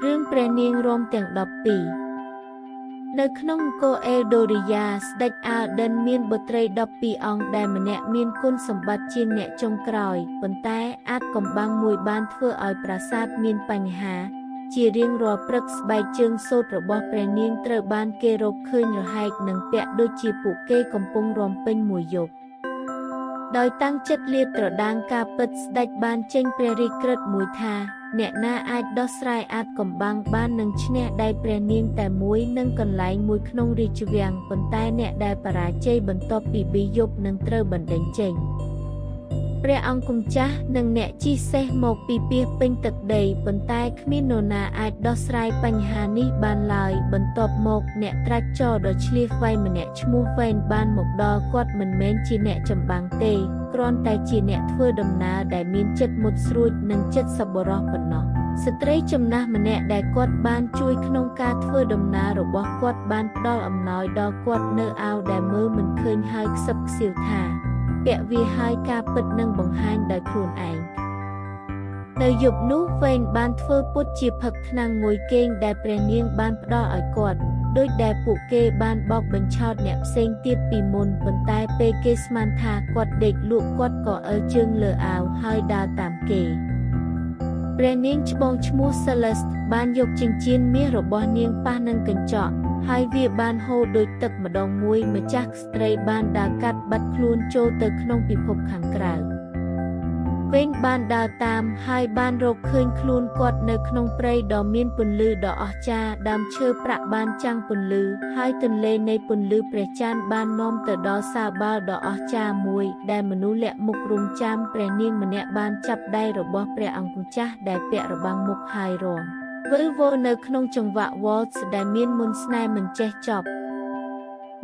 រឿងព្រះនាងរាំទាំង12នៅក្នុងនគរអេលដូរីយ៉ាស្ដេចអាល់ដិនមានបុត្រី12អង្គដែលម្នាក់មានគុណសម្បត្តិជាងអ្នកចុងក្រោយប៉ុន្តែអាចកំបាំងមួយបានធ្វើឲ្យប្រាសាទមានបញ្ហាជារៀងរាល់ព្រឹកស្បែកជើងសូត្ររបស់ព្រះនាងត្រូវបានគេរកឃើញរហែកនិងពាក់ដូចជាពួកគេកំពុងរាំពេញមួយយប់ដោយតាំងចិត្តលាតត្រដាងការពិតស្ដេចបានចេញព្រះរាជក្រឹត្យមួយថាអ្នកណាអាចដោះស្រាយអាចកំបាំងបាននឹងឈ្នះដៃព្រះនាងតែមួយនិងកន្លែងមួយក្នុងរាជវាំងប៉ុន្តែអ្នកដែលបរាជ័យបន្ទាប់ពីបីយប់នឹងត្រូវបណ្តេញចេញព្រះអង្គម្ចាស់និងអ្នកជិះសេះមកពីពាសពេញទឹកដីប៉ុន្តែគ្មាននរណាអាចដោះស្រាយបញ្ហានេះបានឡើយបន្ទាប់មកអ្នកត្រាច់ចរដ៏ឆ្លៀសវៃម្នាក់ឈ្មោះវ៉ែនបានមកដល់គាត់មិនមែនជាអ្នកចម្បាំងទេគ្រាន់តែជាអ្នកធ្វើដំណើរដែលមានចិត្តមុតស្រួចនិងចិត្តសប្បុរសប៉ុណ្ណោះស្ត្រីចំណាស់ម្នាក់ដែលគាត់បានជួយក្នុងការធ្វើដំណើររបស់គាត់បានផ្ដល់អំណោយដល់គាត់នៅអាវដែលមើលមិនឃើញហើយខ្សឹបខ្សៀវថាពាក់វាហើយការពិតនឹងបង្ហាញដោយខ្លួនឯងនៅយប់នោះវ៉េនបានធ្វើពុតជាផឹកថ្នាំងមួយគេងដែលព្រះនាងបានផ្ដល់ឲ្យគាត់ដោយដែលពួកគេបានបោកបញ្ឆោតអ្នកផ្សេងទៀតពីមុនប៉ុន្តែពេលគេស្មានថាគាត់ដេកលក់គាត់ក៏អើជើងលើអាវហើយដើរតាមគេព្រះនាងច្បងឈ្មោះ Celeste បានយកចិញ្ចៀនមាសរបស់នាងប៉ះនឹងកញ្ចក់ហើយវាបានហូរដូចទឹកម្ដងមួយម្ចាស់ស្ត្រីបានដើរកាត់បាត់ខ្លួនចូលទៅក្នុងពិភពខាងក្រៅវិញបានដើរតាមហើយបានរកឃើញខ្លួនគាត់នៅក្នុងព្រៃដ៏មានពន្លឺដ៏អស្ចារ្យដើមឈើប្រាក់បានចាំងពន្លឺហើយទន្លេនៃពន្លឺព្រះច័ន្ទបាននាំទៅដល់សាបាល់ដ៏អស្ចារ្យមួយដែលមនុស្សលាក់មុខរងចាំព្រះនាងម្នាក់បានចាប់ដៃរបស់ព្រះអង្គម្ចាស់ដែលពាក់របាំងមុខហើយរាំវិលវល់នៅក្នុងចង្វាក់ waltz ដែលមានមន្តស្នេហ៍មិនចេះចប់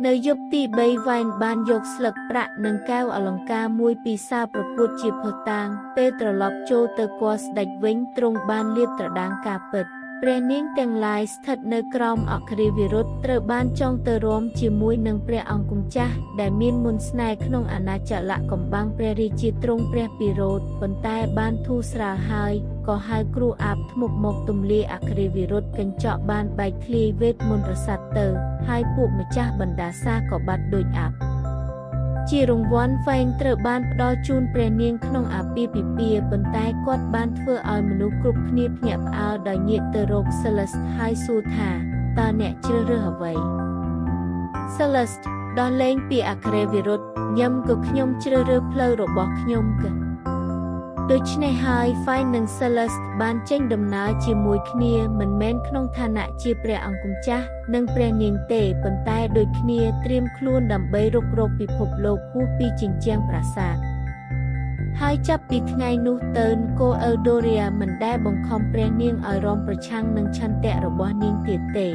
នៅយប់ទី3វ៉ែនបានយកស្លឹកប្រាក់និងកែវអលង្ការមួយពីសាលប្រកួតជាភស្តុតាងពេលត្រឡប់ចូលទៅគាល់ស្ដេចវិញទ្រង់បានលាតត្រដាងការពិតព្រះនាងទាំងឡាយស្ថិតនៅក្រោមអគ្រាវិរុទ្ធត្រូវបានចងទៅរាំជាមួយនឹងព្រះអង្គម្ចាស់ដែលមានមន្តស្នេហ៍ក្នុងអាណាចក្រកំបាំងព្រះរាជាទ្រង់ព្រះពិរោធប៉ុន្តែបានធូរស្រាលហើយក៏ហៅគ្រូអាបធ្មប់មកទម្លាយអគ្រាវិរុទ្ធកញ្ចក់បានបែកធ្លាយវេទមន្តរស័ព្ទទៅហើយពួកម្ចាស់បណ្ដាសាក៏បាត់ដូចអាប់ជារង្វាន់ហ្វែងត្រូវបានផ្ដល់ជូនព្រះនាងក្នុងអាពាហ៍ពិពាហ៍ប៉ុន្តែគាត់បានធ្វើឲ្យមនុស្សគ្រប់គ្នាភ្ញាក់ផ្អើលដោយងាកទៅរក Celeste ហើយសួរថាតើអ្នកជ្រើសរើសអ្វី Celeste ដោះលែងពីអគ្រាវិរុទ្ធញឹមក៏ខ្ញុំជ្រើសរើសផ្លូវរបស់ខ្ញុំកដូច្នេះហើយ Fine និង Celeste បានចេញដំណើរជាមួយគ្នាមិនមែនក្នុងឋានៈជាព្រះអង្គម្ចាស់និងព្រះនាងទេប៉ុន្តែដូចគ្នាត្រៀមខ្លួនដើម្បីរុករកពិភពលោកហួសពីជញ្ជាំងប្រាសាទហើយចាប់ពីថ្ងៃនោះទៅនគរអេលដូរីយ៉ាមិនដែលបង្ខំព្រះនាងឲ្យរាំប្រឆាំងនឹងឆន្ទៈរបស់នាងទៀតទេ